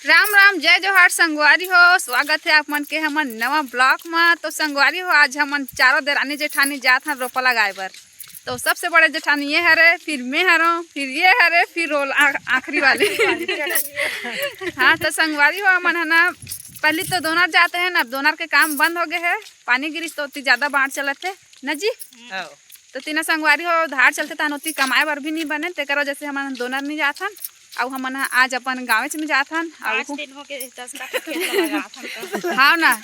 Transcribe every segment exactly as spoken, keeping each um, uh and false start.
राम राम, जय जोहार संगवारी हो, स्वागत हे आप मन के हमन नवा vlog म। तो संगवारी हो, आज हमन चारों देरानी जेठानी जात हन रोपा लगाए बर। तो सबसे बड़े जेठानी ये हरे, फिर मैं हरों, फिर ये हरे, फिर रोल आ-, आखिरी वाली। हाँ, तो संगवारी हो, हमन ह ना, पहली तो दोनर जाते हैं ना, अब दोनर के काम बंद हो गए है, पानी गिरिस तो ओती ज्यादा बाढ़ चलत हे न जी। तो तीनों संगवारी हो धार चलते तहन ओती कमाए बर भी नहीं बने, तेकर वजह से हमन दोनर नहीं जात हन। अउ हमन ह आज अपन गाँवेच में जात हन। अउ पाँच दिन हो गए, दस काठा खेत ल लगात हन तो। हाँ ना,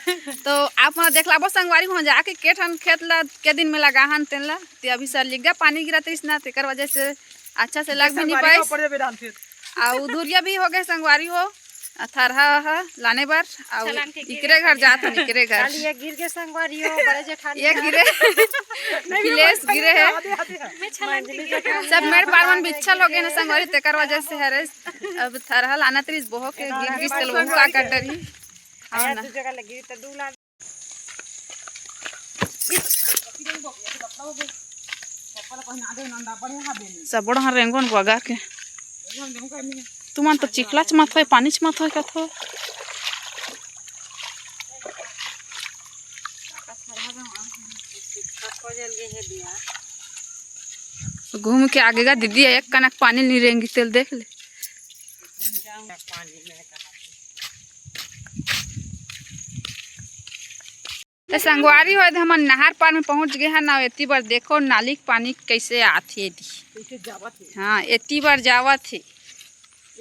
तो आप मन देखलाबो संगवारी हो जाके के ठन खेत ला के दिन में लगा हन तेन ला। ते अभी सरलिग्गा पानी गिरत रहिस ना, तेकर वजह से अच्छा से लग भी नहीं पाइस। अउ धुरिया भी हो गए संगवारी हो, अ, थरहा ह लाने बर, अउ इकरे घर जात हन, इकरे घर। काली ये गिर के संगवारी हो, बड़े जेठानी ये गिरे। अखिलेश गिरे है। सब मेड़ पार मन बिच्छल हो गए ना संगवारी, तेकर वजह से हरे। अब थरहा लानत रहिस, बोहो के गिर गिस, तेल बोहो का कर डरही। हाँ ना। सब बड़ा रेंगोन बगा के। तुमन तो चिखलाच मत होय, पानीच मत होय कथो। घूम के आगे गा दीदी, एक कनक पानी नहीं रेंगी तेल देख ले। तो संगवारी हो, हमन नहर पार में पहुंच गए हन। अउ एती बर देखो नाली के पानी कैसे आथे दी। कैसे जावत हे। हाँ, एती बर जावत हे।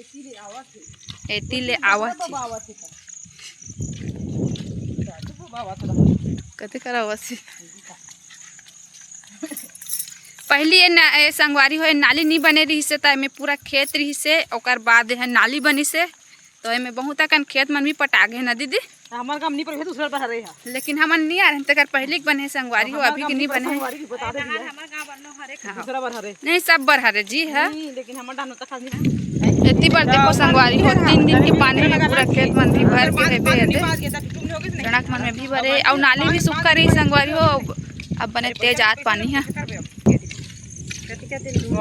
एती ले आवत हे। एती ले आवत हे। कते कर आवत हे। पहली ये न-, ये संगवारी हो, ये नाली नहीं बने रहिस हे, त एमे पूरा खेत रहिस हे, ओकर बाद ये नाली बनिस हे। तो एमे बहुत अकन खेत मन भी पटा गे ना दीदी। हमर गांव नहीं पर दूसरा बर हरे हा। लेकिन हमन नहीं आ रहे, तेकर पहले के बने संगवारी हो, अभी के नहीं बने। संगवारी की बता दे दिया। हमर गांव बर नो हरे। हाँ। दूसरा बर हरे। नहीं, सब बर हरे जी है। नहीं, लेकिन हमर डानो तक नहीं। एती बर देखो संगवारी हो, तीन दिन के पानी में पूरा खेत मन भी भर के हेबे हेते। सड़क मन में भी भरे, अउ नाली भी सूखा रही संगवारी हो, अब, अब बने तेज आत पानी है।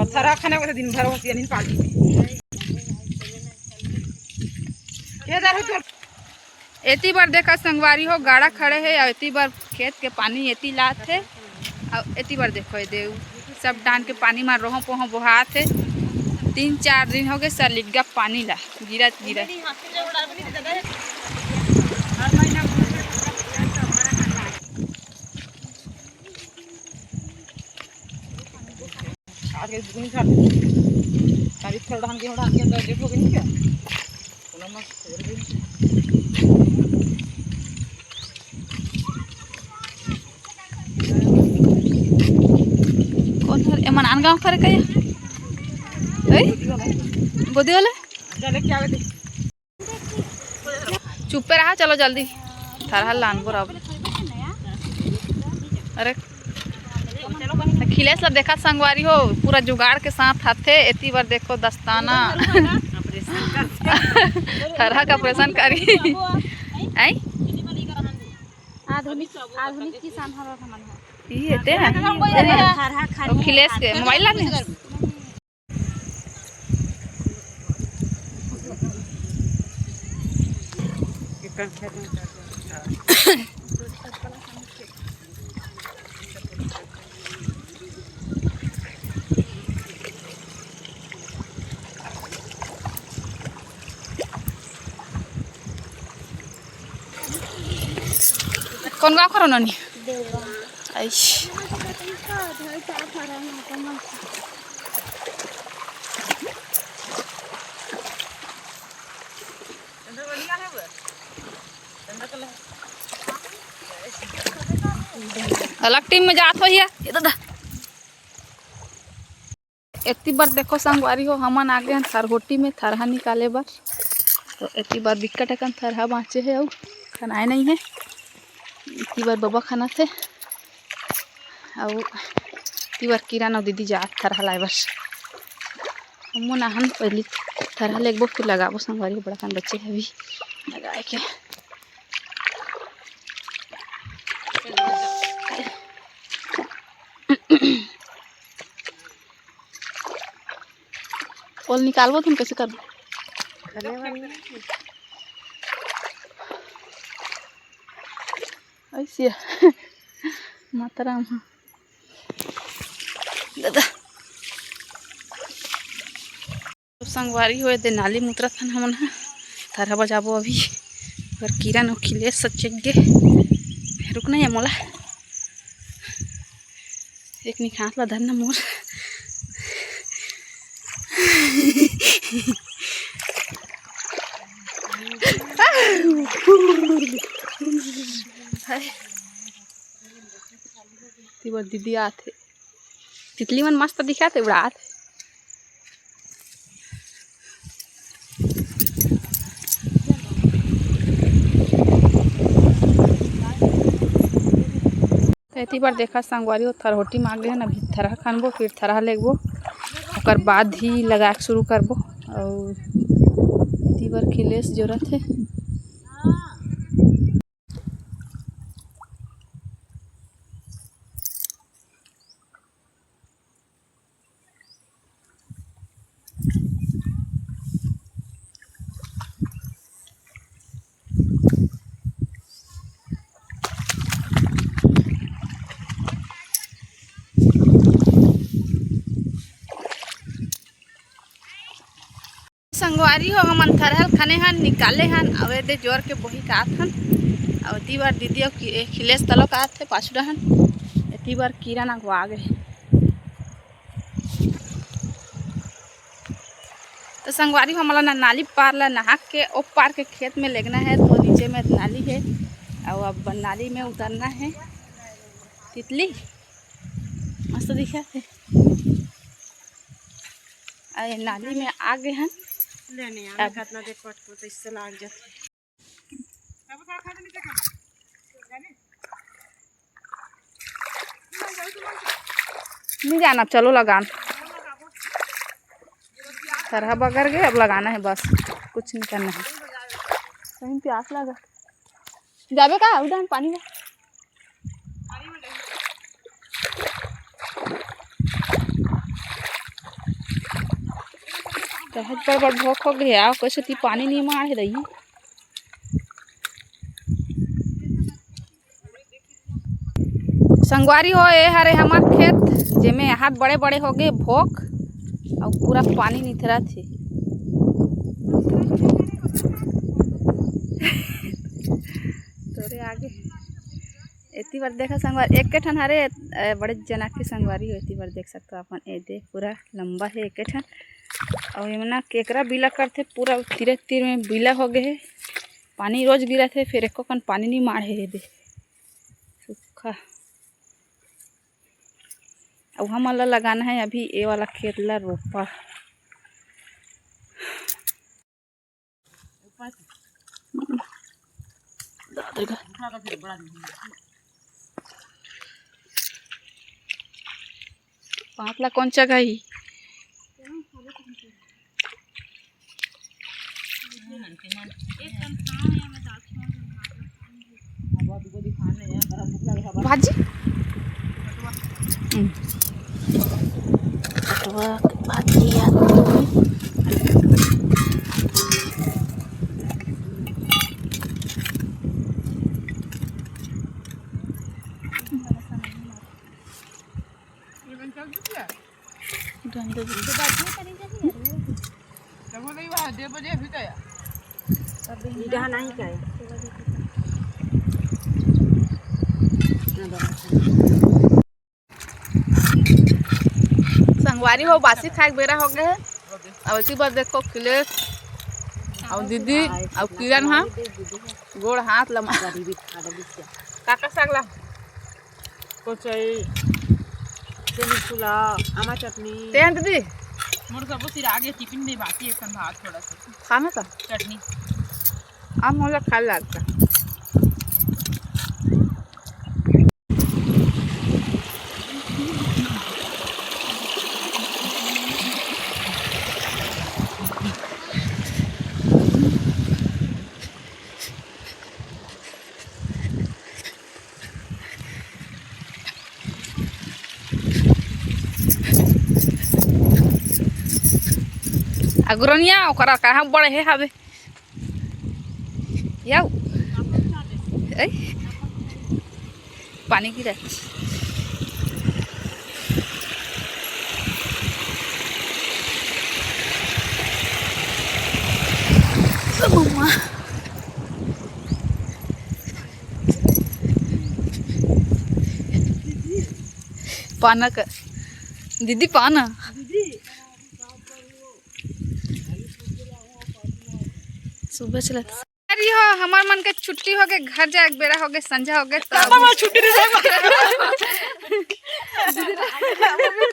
थरा खाने को दिन भर होती है, नहीं पानी। एती बर देखा संगवारी हो, गाड़ा खड़े हे, अउ एती बर खेत के पानी एती लात हे, अउ एती बर देखो, ये देव सब डान के पानी म रोहो पोहो बोहात हे। तीन चार दिन हो गए सरलिग्गा पानी ला गिरत गिरत। आज के बुकनी झाड़ दे। तारीफ कर धान गेहूं धान के अंदर देखो कि नहीं क्या? कौन हर ए मनान गांव करे का ये? ए? गोदी वाले? चले क्या बेटे? चुप्पे रहा, चलो जल्दी। थरहा लानबो रब। अरे, अखिलेश ला देखा संगवारी हो, पूरा जुगाड़ के साथ आथे। एती बर देखो दस्ताना। थरहा का ऑपरेशन करी। आई? आधुनिक, आधुनिक किसान हर हमन ह। ई एते? थरहा खाली अखिलेश के मोबाइल ला नहीं? कौन गाँव करो ननी? आइस। अलग टीम में जात हो ये दादा। एती बर देखो संगवारी हो, हमन आगे हन थरहोटी में थरहा निकाले बर। तो एती बर बिकट अकन थरहा बाँचे हे, अउ खनाए नहीं हे। एती बर बबा खनाथे, अउ एती बर किरण अउ दीदी जात थरहा लाए बर। हमन आहन पहली थरहा लेगबो, फिर लगाबो संगवारी हो, बड़ा कन बचे हे अभी लगाए के। ओल निकालबो तुम कैसे करबो? कैसे? माता राम, हाँ। दादा। तो संगवारी हो, एदे नाली म उतरत हन हमन ह। थरहा बजाबो अभी। अगर किरण अउ खिलेश सचेक गे। रुक नहीं है मोला। एक निक हाथ ला धरना मोर। हाय। तिबर दीदी आथे। तितली मन मस्त दिखत हे, उड़ात हे। एती बर देखा संगवारी हो, थरहोटी मांग लेहन, अभी थरहा खनबो, फिर थरहा लेगबो, ओकर बाद ही लगाए के शुरू करबो। अउ एती बर खिलेश जोरत हे। संगवारी हो, हमन थरहा ल खने हन, निकाले हन, अउ एदे जोर के बोही कात हन। अउ एती बर दीदी अउ कि-, ए, खिलेश तलो कात हे, पाछू डहन। एती बर किरण अगवा गे। तो संगवारी हो, हमला ना नाली पार ला नहा के ओ पार के खेत में लेगना है, तो नीचे में नाली है, अउ अब नाली में उतरना है। तितली मस्त दिखत हे। अरे नाली में आ गे हन। ले नहीं, अब कतना देर पटको तो इससे लाग जाथे। नहीं जाना, चलो लगान। थरहा बगर गे, अब लगाना है बस, कुछ नहीं करना है। कहीं प्यास लगा। जाबे का उधर पानी में? बहुत बड़ बड़ भोक हो गया, कैसे ती पानी नहीं मार है दही। संगवारी हो, ए हरे हमर खेत, जेमे हाथ बड़े बड़े हो गए भोक, अउ पूरा पानी निथरत हे। तोरे आगे एती बर देखा संगवारी, एक ठन हरे, ए, बड़े जना के संगवारी हो, एती बर देख सकथो अपन, एदे पूरा लंबा हे एक ठन। अउ एमना केकरा बीला करथे, पूरा तीरे तीर में बीला हो गए हे। पानी रोज गिरत हे, फिर एको कन पानी नहीं माढ़े हे दे। सूखा। अउ हमन ला लगाना है अभी ए वाला खेत ला रोपा। पाँच ला कौन जगह ही? भाजी? हम्म। पटवा के भाजी या तो। संगवारी हो, बासी खाए के बेरा हो गए हे। अब एती बर देखो, खिलेश अउ दीदी अउ किरण हा गोड़ हाथ लमा। का का साग ला? कोचई, सेमी फुला, आमा चटनी। तेन दीदी? मोर सबो सिरा गे, टिफिन में बाकी एक ठन भात थोड़ा सा। खाना का? चटनी। अब मोला खाए लागता। अगुरनिया ओकरा कहाँ बड़े हे हवे? याऊ। ए? पानी गिरा। ओ मम्मा। पाना का दीदी, पाना। सुबह चला। अरे हो, हमार मन के छुट्टी हो गए, घर जाए के बेरा हो गए, संझा हो गए, तो अब छुट्टी नहीं जाए।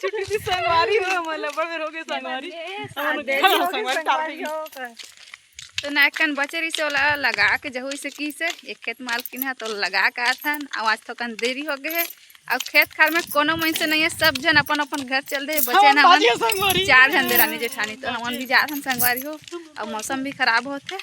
छुट्टी से संगवारी हो, हमर लबर बेर हो गए संगवारी। हमर देरी हो गए संगवारी, संगवारी हो। तो ना एकन बचे रही से ओला लगा के जहू से की से एक खेत मालकिन है तो लगा के आथन। अब आज थोकन देरी हो गए है। अब खेत खार में कोनो मन से नहीं है, सब जन अपन अपन घर चल दे। बचे हम ना बाजी हमन संगवारी। चार जन देरानी जेठानी, तो हमन भी जात हन संगवारी हो। अब मौसम भी खराब होत है,